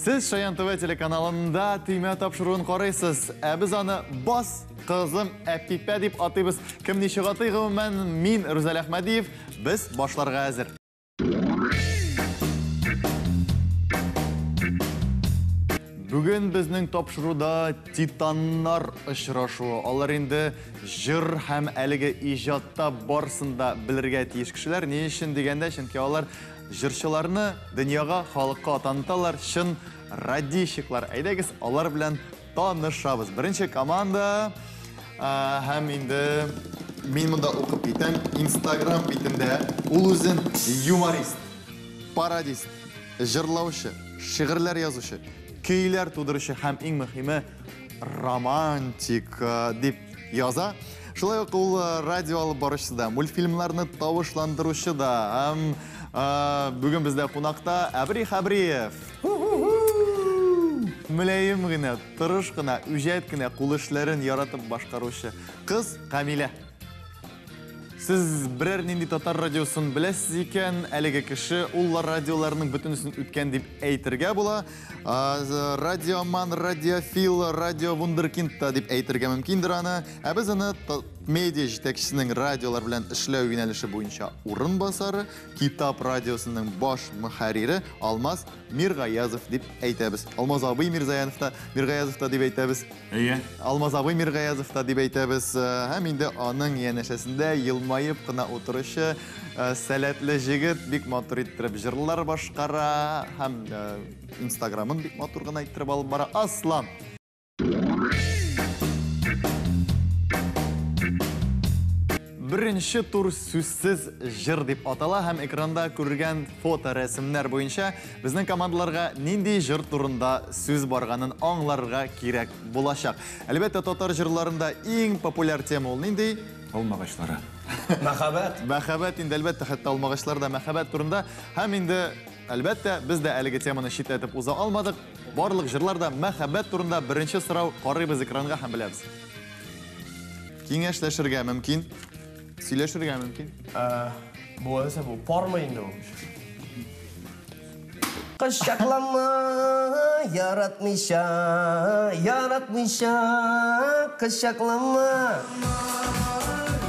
Сез Шаян ТВ телеканалында Төймә тапшыруын карыйсыз. Ә без аны Бас кызым Әпипә дип атыйбыз. Кем ничек атый, гомумән, мин Рүзәл Әхмәдиев. Без башларга әзер. Бүген безнең тапшыруда титаннар очрашуы. Алар инде җыр һәм әлеге иҗатта барсын да белергә тиеш кешеләр. Ни өчен дигәндә, чөнки алар җырчыларны дөньяга, халыкка таныталар, чын радищиклар. Әйдәгез, алар белән танышабыз. Беренче команда һәм инде мин монда укып китәм. Инстаграм битендә ул үзен юморист, пародист, җырлаучы, шигырьләр язучы, көйләр тудыручы һәм иң мөһиме романтик дип яза. Шулай ук ул радио алып баручы да, мультфильмнарны тавышландыручы да. Һәм бүген бездә кунакта Әбри Хәбриев. Мөлаем генә, тырыш кына, үҗәт кенә кул эшләрен яратып башкаручы кыз Камилә. Сез берәр нинди татар радиосын беләсез икән, әлеге кеше ул радиоларның бөтенесен үткән дип әйтергә була. Радиоман, радиофил, радио вундеркинд та дип әйтергә мөмкиндер аны. Ә без аны медиа җитәкчесенең радиолар белән эшләү юнәлеше буенча урынбасары, Китап радиосының баш мөхәррире Алмаз Миргаязов дип әйтәбез. Алмаз абый Мирзаянов та, Миргаязов та дип әйтәбез. Әйе. Алмаз абый Миргаязов та дип әйтәбез. Һәм инде аның янәшәсендә елмаеп кына утыручы сәләтле җегет бик матур иттереп җырлар башкара һәм Инстаграмын бик матур гына иттереп алып бара. Аслан. Беренче тур сүзсез җыр дип атала һәм экранда күргән фоторәсемнәр буенча безнең командаларга нинди җыр турында сүз барганын аңларга кирәк булачак. Әлбәттә, татар җырларында иң популяр тема ул нинди? Алмагачлары. Мәхәббәт. Мәхәббәт инде, әлбәттә, хәтта алмагачлар да мәхәббәт турында. Һәм инде, әлбәттә, без дә әлеге теманы читләтеп уза алмадык. Барлык җырлар да мәхәббәт турында. Беренче сорау, карыйбыз экранга һәм беләбез. Киңәшләшергә мөмкин, сөйләшергә мөмкин. Бу нәрсә бу? Пармы инде ул? Кочаклама, яратмыйча, яратмыйча, кочаклама.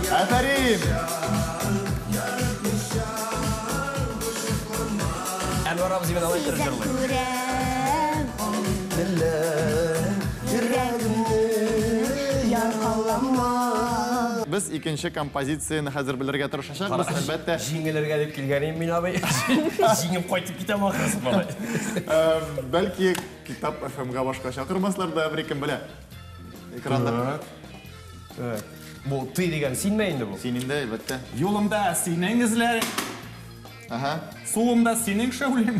Афәрин! Әнвәр абзый менә алай иттереп җырлый. Күрәм, Йөрәгемне яркалама. Без икенче композицияне хәзер белергә тырышачакбыз, әлбәттә. Җиңелергә дип килгән идем мин, абый. Җиңеп кайтып китәм ахрысы, малай. Бәлки Китап FM-га башка чакырмаслар да, бер кем белә. Экранда. Так. Бу ты дигән синме инде бу? Син инде, әлбәттә. Юлымда синең эзләрең. Ага. Суымда синең шәүлең.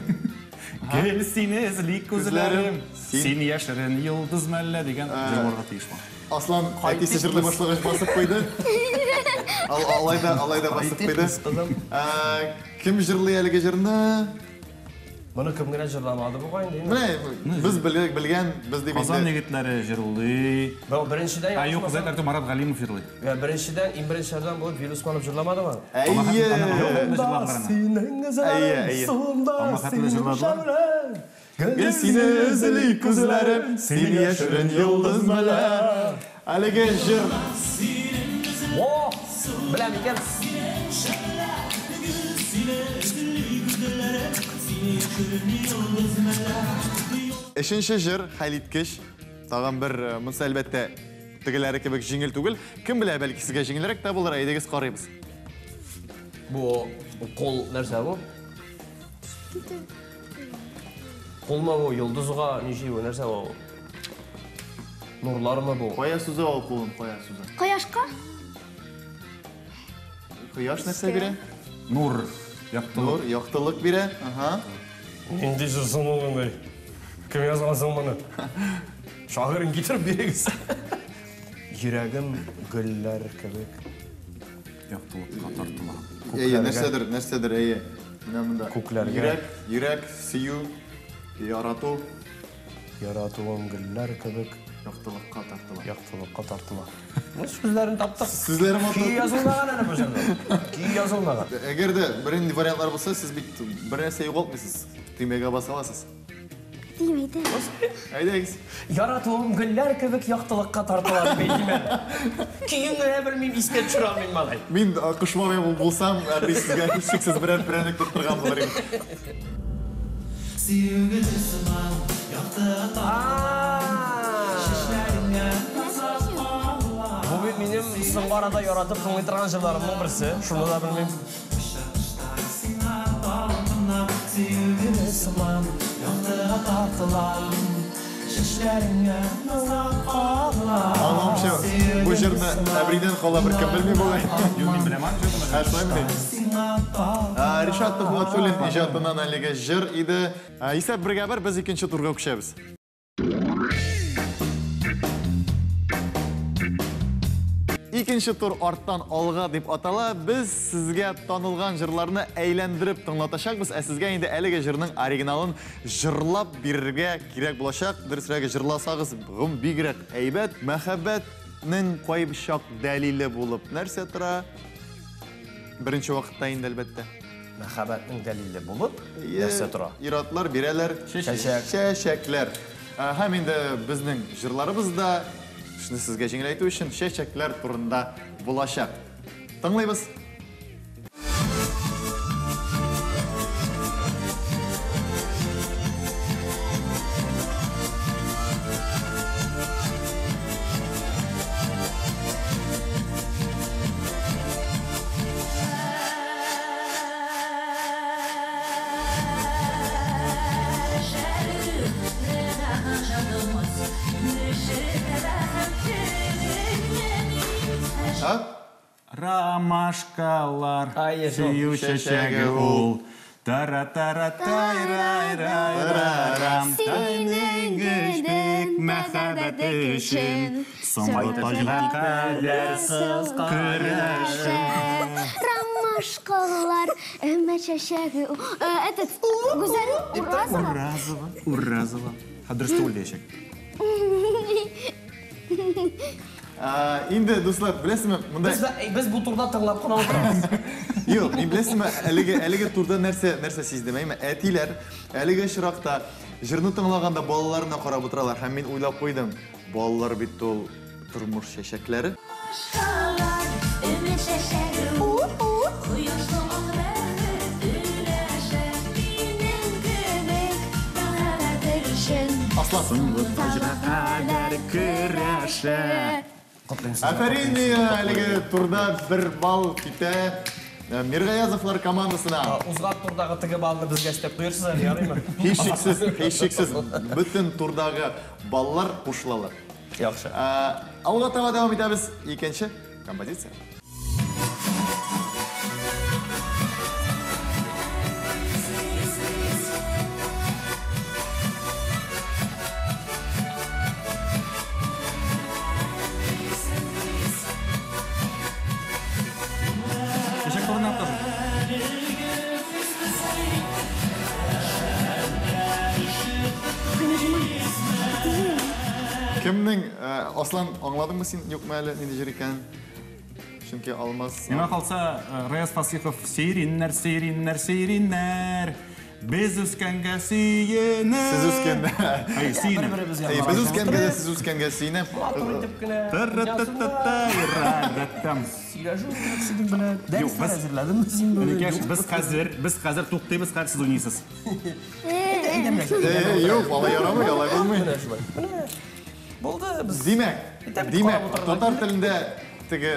Гел сине эзли күзләрем. Син яшерен йолдыз мәллә дигән җыр булырга тиеш бу. Аслан әтисе җырлый башлагач басып куйды. Алай да, алай да басып куйды. Кем җырлый әлеге җырны? Моны кем генә җырламады бугай инде. Менә без белгән, без дип инде. Казан егетләре җырлый. Бу беренчедән. Ә юк, Зәйтәр Марат Галимов җырлый. Беренчедән, иң беренчеләрдән булып Вил Усманов җырламадымы? Әйе. Синең эзләрең, сулымда синең шәүләң. Гел сине эзли күзләрем, син яшерен йолдыз мәлә. Әлеге җыр. О, беләм икән. Өченче җыр хәлиткеч. Тагын бер, монысы әлбәттә, тегеләре кебек җиңел түгел. Кем белә, бәлки сезгә җиңелрәк тә булыр, әйдәгез карыйбыз. Бу кул нәрсә бу? Кулмы бу, йолдызга ничек бу, нәрсә бу? Нурлармы бу? Кая суза ул кулын, кая суза? Кояшка? Кояш нәрсә бирә? Нур, яктылык. Нур, яктылык бирә. Ага. Нинди җыр соң ул инде? Кем язган соң моны? Шагыйрен китереп бирегез. Йөрәгем гөлләр кебек. Яктылыкка тартыла. Әйе, нәрсәдер, нәрсәдер, әйе. Менә монда. Күкләргә. Йөрәк, йөрәк, сөю, ярату. Яратуым гөлләр кебек. Яктылыкка тартыла. Яктылыкка тартыла. Ну, сүзләрен таптык. Сүзләре матур. Көй язылмаган әле бу җырның. Көй язылмаган. Әгәр дә бернинди вариантлар булса, сез бит бер нәрсә югалтмыйсыз. Төймәгә баса аласыз. Әйтим, әйтә. Әйдәгез. Яратуым гөлләр кебек яктылыкка тартыла дип әйтим әле. Көен генә белмим, искә төшерә алмыйм малай. Мин Кошмабай булсам, Әбри сезгә һичшиксез берәр прәннек тоттырган булыр идем. Бу бит минем соңгы арада яратып тыңлый торган җырларымның берсе. Шуны да белмим. Аңламыйча, бу җырны Әбридән кала беркем белми бугай. Юк, мин беләм аны җырны. Ә, шулаймыни? Ришат Тухватуллин иҗатыннан әлеге җыр иде. Исәп бергә бер, без икенче турга күчәбез. Икенче тур арттан алга дип атала. Без сезгә танылган җырларны әйләндереп тыңлатачакбыз, ә сезгә инде әлеге җырның оригиналын җырлап бирергә кирәк булачак. Дөресрәге, җырласагыз, гом бигрәк әйбәт. Мәхәббәтнең кайчак дәлиле булып нәрсә тора? Беренче вакытта инде, әлбәттә. Мәхәббәтнең дәлиле булып нәрсә тора? Ир-атлар бирәләр Чәчәк. Чәчәкләр. Һәм инде безнең җырларыбыз да, шуны сезгә җиңеләйтү өчен, чәчәкләр турында булачак. Тыңлыйбыз. Ромашкалар, Ай, сөю чәчәге ул. Тара-тара-тай-рай-рай-рай-рам. Синең Гөлдең мәхәббәте өчен соңгы таҗга кадәр көрәшем. Ромашкалар, өмет чәчәге. Этот, Гүзәл Уразова. Уразова, Уразова. Дөрес түгел диячәк. Инде, дуслар, беләсезме, монда Без бу турда тыңлап кына утырабыз. Юк, мин беләсезме, әлеге турда нәрсә сиздем, әйме? Әтиләр әлеге очракта җырны тыңлаганда балаларына карап утыралар һәм мин уйлап куйдым, балалар бит ул тормыш чәчәкләре. Аслан. Соңгы таҗга кадәр көрәшә. Афәрин, әлеге турда бер балл китә Миргаязовлар командасына. Узган турдагы теге баллны безгә өстәп куерсыз әле, ярыймы? Һичшиксез, һичшиксез бөтен турдагы баллар кушылалар. Яхшы. Алга таба дәвам итәбез. Икенче композиция. Чәчәк турында тоже. Кемнең, Аслан, аңладыңмы син, юкмы әле нинди җыр икәнен? Чөнки Алмаз... Миңа калса, Раяз Фасихов, сириннәр, сириннәр, сириннәр. Без үскәнгә сөенә. Сез үскәндә. Ай, сөенә. Бер-беребезгә Эй, без үскәнгә дә, сез үскәнгә сөенә. Матур итеп кенә. Тыры-ты-ты-ты-ра-ра-там. Сөйләшү синең белән. Юк, Дәресләр без- әзерләдеңме син бүген? Энекәш, без хәзер туктыйбыз, хәзер сез уйныйсыз. Эй, юк, алай ярамый, алай булмый. Менә шулай. Менә. Булды, без Димәк, Итә бит димәк, карап утырырга татар телендә теге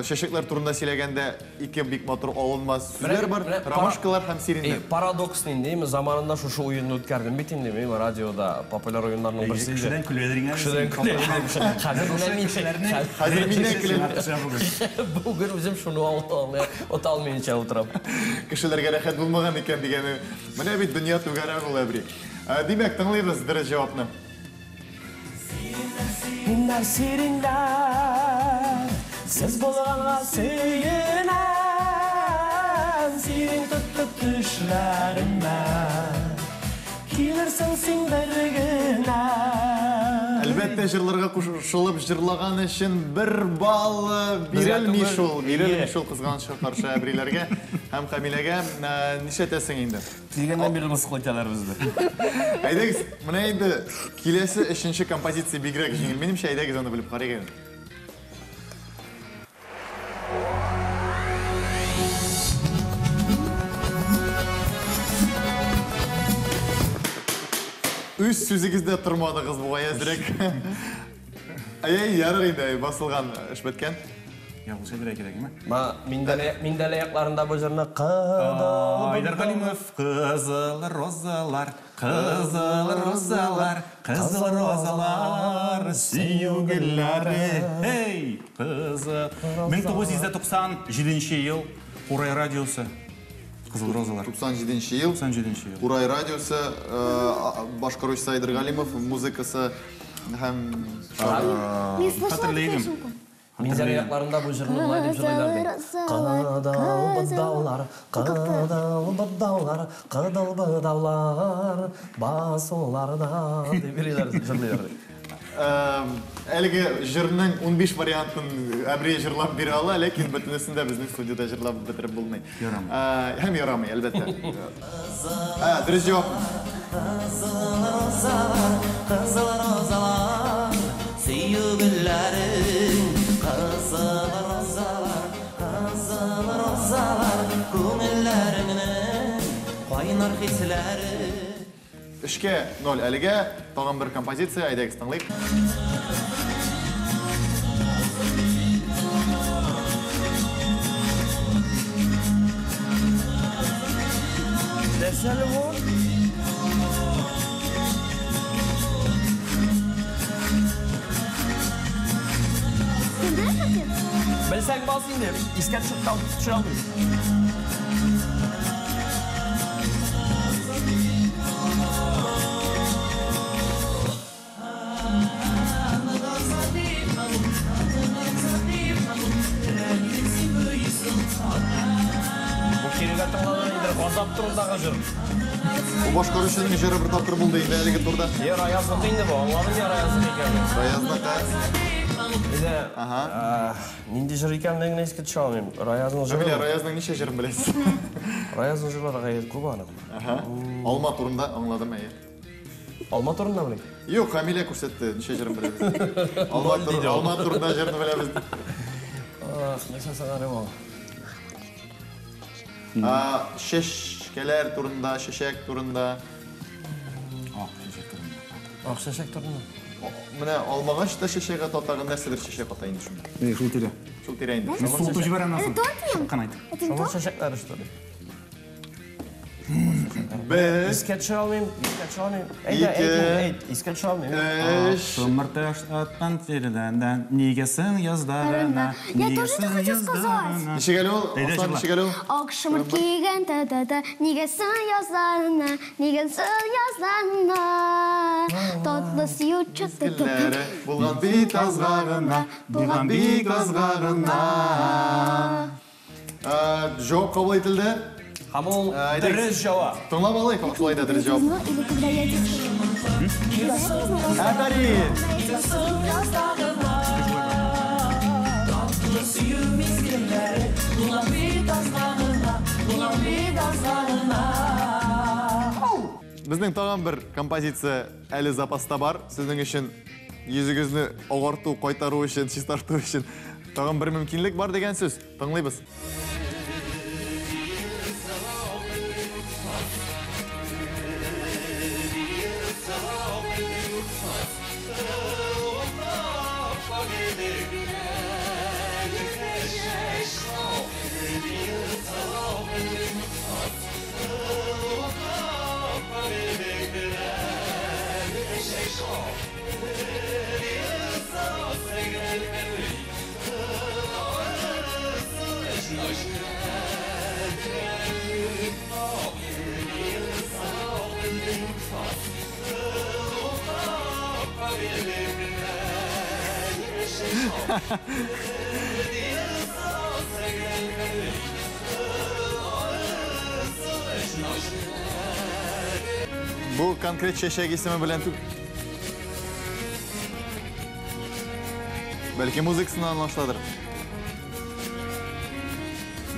чәчәкләр турында сөйләгәндә ике бик матур алынма сүзләр бар, ромашкалар һәм сиреннәр. Парадокс нинди, мин заманында шушы уенны үткәрдем бит инде, мин радиода популяр уеннарның берсе иде. Кешедән көләдер инде. Кешедән көлә. Хәзер менә мин Хәзер миннән көлә. Бүген үзем шуны ота алмыйча утырам. Кешеләргә рәхәт булмаган икән дигәне. Менә бит дөнья түгәрәк ул, Әбри. Димәк, тыңлыйбыз дөрес җавапны. Сириннәр, сириннәр, сез булганга сөенәм, сирин тотты төшләремә, килерсең син бер генә. Әлбәттә. Әлбәттә, җырларга кушылып җырлаган өчен 1 балл бирелми шул. Бирелми шул кызганычка каршы Әбриләргә һәм Камиләгә. Нишләтәсең инде? Килгәннән бирле мыскыл итәләр безне. Әйдәгез, менә инде киләсе өченче композиция бигрәк җиңел. Минемчә, әйдәгез аны белеп карыйк әле. Үз сүзегездә тормадыгыз бугай әзрәк. Әй, ярар инде, басылган эш беткән. Ялгыш әйтергә кирәкме? Ма Миндәле якларында бу җырны Айдар Галимов, кызыл розалар, кызыл розалар, кызыл розалар, сөю гөлләре. Эй, кызыл. 1997 ел, Курай радиосы. Кызыл розалар. 97 ел. 97 ел. Курай радиосы, башкаручысы Айдар Галимов, музыкасы һәм Мин слышала эту Хәтерләйм. песенку. Минзәлә якларында бу җырны болай дип җырлыйлар ди. Кыдыл быдаулар, кыдыл быдаулар, кыдыл быдаулар, басуларда дип йөриләр, җырлыйлар ди. Әлеге җырның 15 вариантын Әбри җырлап бирә ала, ләкин бөтенесен дә безнең студиядә җырлап бетереп булмый. Ярамый. Һәм ярамый, әлбәттә. Дөрес җавап. Кызыл розалар, кызыл розалар, сөю гөлләре. Кызыл розалар, кызыл розалар, күңелләреңнең кайнар хисләре. 3-0 әлегә. Тагын бер композиция, әйдәгез тыңлыйк. Нәрсә әле бу? Син беләсең? Белсәң бас инде, искә төшеп төшерә алмыйм. Бу кирегә тыңланыр инде, газап турындагы җыр. Бу башкаручының җыры бер тапкыр булды инде әлеге турда. Е, Раязныкы инде бу, аңладым я Раязныкы икәнен. Раязныкы. Инде, нинди җыр икәнлеген искә төшә алмыйм. Раязның җыры. Камилә, Раязның ничә җырын беләсез? Раязның җырлары гаять күп аның. Алма турында аңладым, әйе. Алма турында беләм. Юк, Камилә күрсәтте, ничә җырын беләбез. Алма турында җырны беләбез. Ах, нәрсә соң әле бу? Чәчкәләр турында, чәчәк турында. Ак чәчәк турында. Ак чәчәк турында. Менә алмагач та чәчәк ата, тагын нәрсәдер чәчәк ата инде шунда. Эй, шул тирә. Шул тирә инде. Мин суытып җибәрәм Это ансын. торт ем? Чыккан әйт. Это не Шомырт торт? чәчәкләре, что ли? Бер, Искә төшерә алмыйм, искә төшерә алмыйм. Әйдә, Ике. әйт, әйт, искә төшерә алмыйм. өч. Шомырт аткан тирәдән, нигә соң язда гына? Я тоже это хочу сказать. Ничек әле ул? Әйдә, Аслан, җырла. ничек әле ул? Ак шомырт кигән та-та-та, нигә соң язларына, нигә соң язларына? Татлы сөю чыты-ты-ты. Гөлләре булган бик азга гына, булган бик азга гына. Җавап кабул ителде. Һәм ул Әйдәгез. дөрес җавап. Тыңлап алыйк, шулай да дөрес җавап. Ну, или когда я детская. Афәрин! Безнең тагын бер композиция әле запаста бар. Сезнең өчен йөзегезне агарту, кайтару өчен, чистарту өчен тагын бер мөмкинлек бар дигән сүз. Тыңлыйбыз. Бу конкрет чәчәк исеме белән түгел. Бәлки музыкасыннан аңлашыладыр.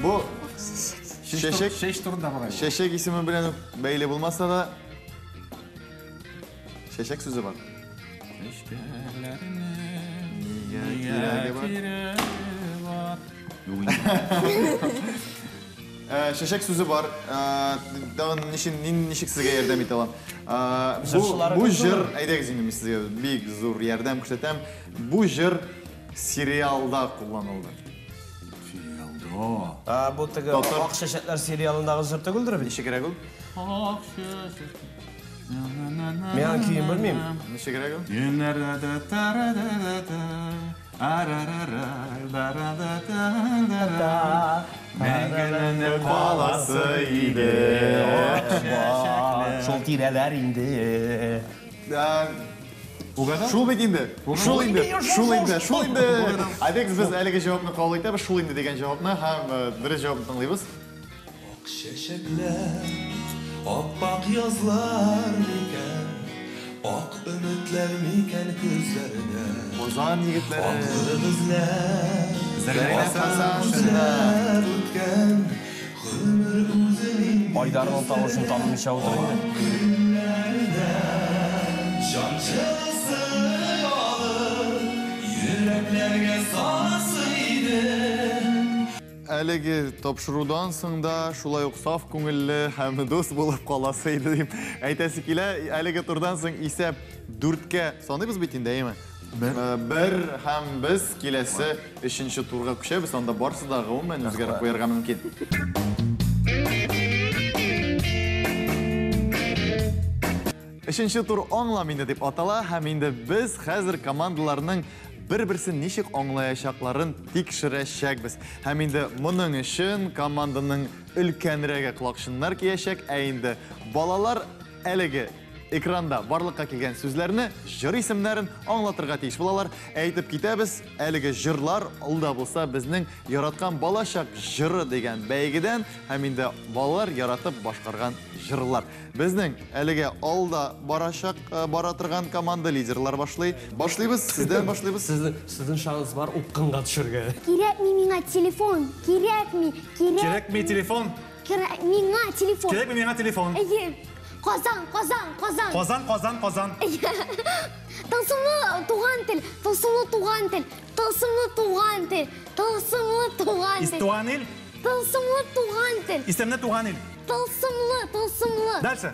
Бу чәчәк. Чәч турында бугай. Чәчәк исеме белән үк бәйле булмаса да, чәчәк сүзе бар. Чәчкәләрнең Нигә кирәге бар? кирәге бар. Юк инде. Чәчәк сүзе бар. Тагын ничек сезгә ярдәм итә алам? Бу, Җырчылары бу кем җыр, соң? әйдәгез инде мин сезгә бик зур ярдәм күрсәтәм. Бу җыр сериалда кулланылды. Сериалда. Ә, бу теге Татар- Ак чәчәкләр сериалындагы җыр түгелдер бит? Ничегрәк ул? Ак чәчәк. Мин аның көен белмим. Ничегрәк ул? Мәңгелене Каласы иде. Шул тирәләр инде. Угадал? Шул бит инде. Шул инде. Шул инде. Шул инде. Әйдәгез без әлеге җавапны кабул итәбез. Шул инде дигән җавапны һәм дөрес җавапны тыңлыйбыз. Ак чәчәкләр, аппак язлар микән, ак өметләр микән күзләрдә? Казан егетләре. Аклы эзләр, Зәринә Хәсәншина. эзләр үткән гомер үзе нинди Айдарның тавышын танымыйча утыр инде. көннәрдә җан җылысы алып, йөрәкләргә саласы иде. Әлеге тапшырудан соң да шулай ук саф күңелле һәм дус булып каласы иде дип әйтәсе килә. Әлеге турдан соң исәп 4-кә саныйбыз бит инде, әйеме? Бер һәм без киләсе өченче турга күчәбез. Анда барысы да гомумән үзгәреп куярга мөмкин. Өченче тур аңла мине дип атала һәм инде без хәзер командаларның бер-берсен ничек аңлаячакларын тикшерәчәкбез. Һәм инде моның өчен команданың өлкәнрәге колакчыннар киячәк, ә инде балалар әлеге экранда барлыкка килгән сүзләрне, җыр исемнәрен аңлатырга тиеш булалар. Әйтеп китәбез, әлеге җырлар ул да булса безнең яраткан балачак җыры дигән бәйгедән һәм инде балалар яратып башкарган җырлар. Безнең әлеге алда бара торган команда лидерлар башлый. Башлыйбыз, сездән башлыйбыз. Сезнең шанс бар упкынга төшергә. Кирәкми миңа телефон, кирәкми, кирәк. Кирәкми телефон. Кирәк миңа телефон. Кирәкми миңа телефон. Әйе. Казан, Казан, Казан. Казан, Казан, Казан. Тылсымлы туган тел, тылсымлы туган тел, тылсымлы туган тел, тылсымлы туган тел. Туган ил? Тылсымлы туган тел. Исемле туган ил. Тылсымлы, тылсымлы. Дальше.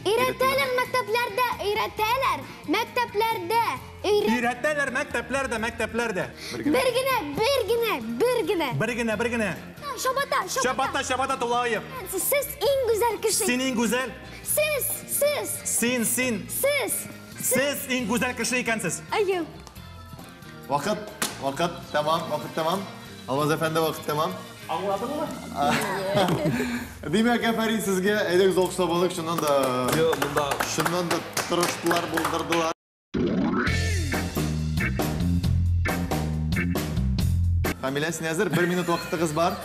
Өйрәтәләр мәктәпләрдә, өйрәтәләр мәктәпләрдә. Өйрәтәләр мәктәпләрдә, мәктәпләрдә. Бер генә, бер генә, бер генә. Бер генә, бер генә. Чабата, чабата. Чабата, чабата тулаев. Сез иң гүзәл кеше. Син иң гүзәл. Сез, сез. Син, син. Сез. Сез иң гүзәл кеше икәнсез. Әйе. Вакыт, вакыт, тәмам, вакыт тәмам. Алмаз әфәнде, вакыт тәмам. Аңладыңмы? Димәк, афәрин сезгә. Әйдәгез, алкышлап алыйк. Чыннан да, Юк, монда чыннан да тырыштылар, булдырдылар. Камилә, син әзер? Бер минут вакытыгыз бар.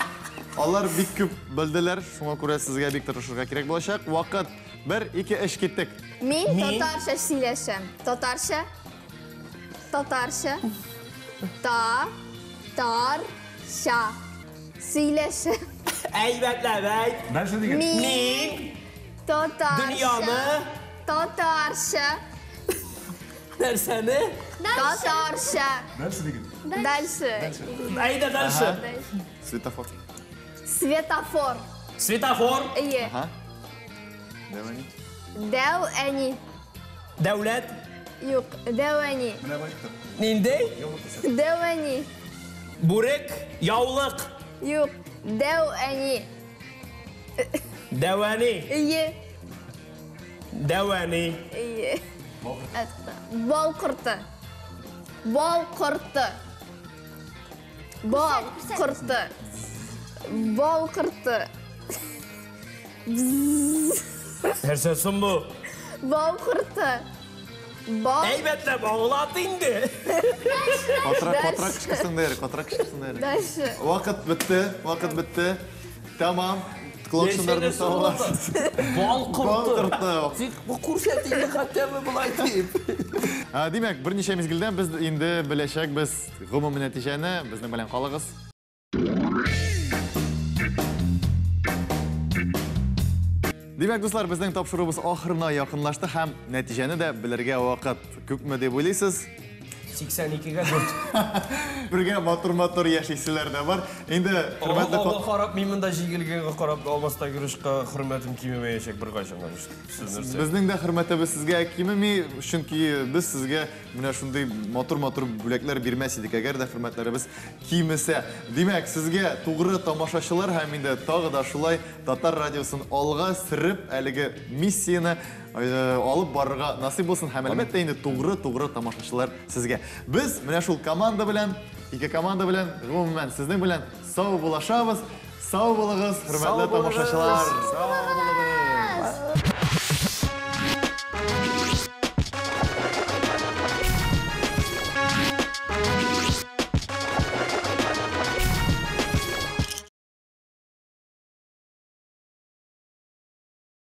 Алар бик күп белделәр, шуңа күрә сезгә бик тырышырга кирәк булачак. Вакыт 1, 2, 3 киттек. Мин татарча сөйләшәм. Татарча. Татарча. Та, тар, ша. Сөйләшәм. Әйбәтләп әйт. Дальше дигән. Мин татарча. Дөньяны. Татарча. Нәрсәне? Татарча. Дальше дигән. Дальше. Әйдә дальше. Светофор. Светофор. Светофор. Әйе. Ага. Дәү әни. Дәү әни. Дәүләт. Юк, дәү әни. Менә бу әйтте. Нинди? Дәү әни. Бүрек, яулык. Юк, дәү әни. Дәү әни. Әйе. Дәү әни. Әйе. Бал корты. Бал корты. Бал корты. Бал корты. Нәрсә соң бу? Бал корты. Бал. Әйбәтләп аңлат инде. Катырак, катырак кычкырсың да ярый, катырак кычкырсың да ярый. Дальше. Вакыт бетте, вакыт бетте. Тәмам. Колакчыннарны сауласыз. Бал Бал корты. корты. Тик бу күрсәт инде хотя бы болай дип. Димәк, берничә мизгелдән без инде беләчәкбез гомум нәтиҗәне. Безнең белән калыгыз. Димәк, дуслар, безнең тапшыруыбыз ахырына якынлашты һәм нәтиҗәне дә белергә вакыт. Күпме дип уйлыйсыз? 82-гә 4. Бергә матур-матур яшиселәр дә бар. Инде хөрмәтле Алга карап, мин монда җигелгәнгә карап, Алмаз Тагировичка хөрмәтем кимемәячәк беркайчан да. Сез нәрсә? Безнең дә хөрмәтебез сезгә кимеми, чөнки без сезгә менә шундый матур-матур бүләкләр бирмәс идек, әгәр дә хөрмәтләребез кимесә. Димәк, сезгә тугры тамашачылар һәм инде тагы да шулай Татар радиосын алга сөреп, әлеге миссияне алып барырга насыйп булсын һәм әлбәттә инде тугры-тугры тамашачылар сезгә. Без менә шул команда белән, ике команда белән, гомумән сезнең белән сау булашабыз. Сау булыгыз, хөрмәтле тамашачылар. Сау булыгыз.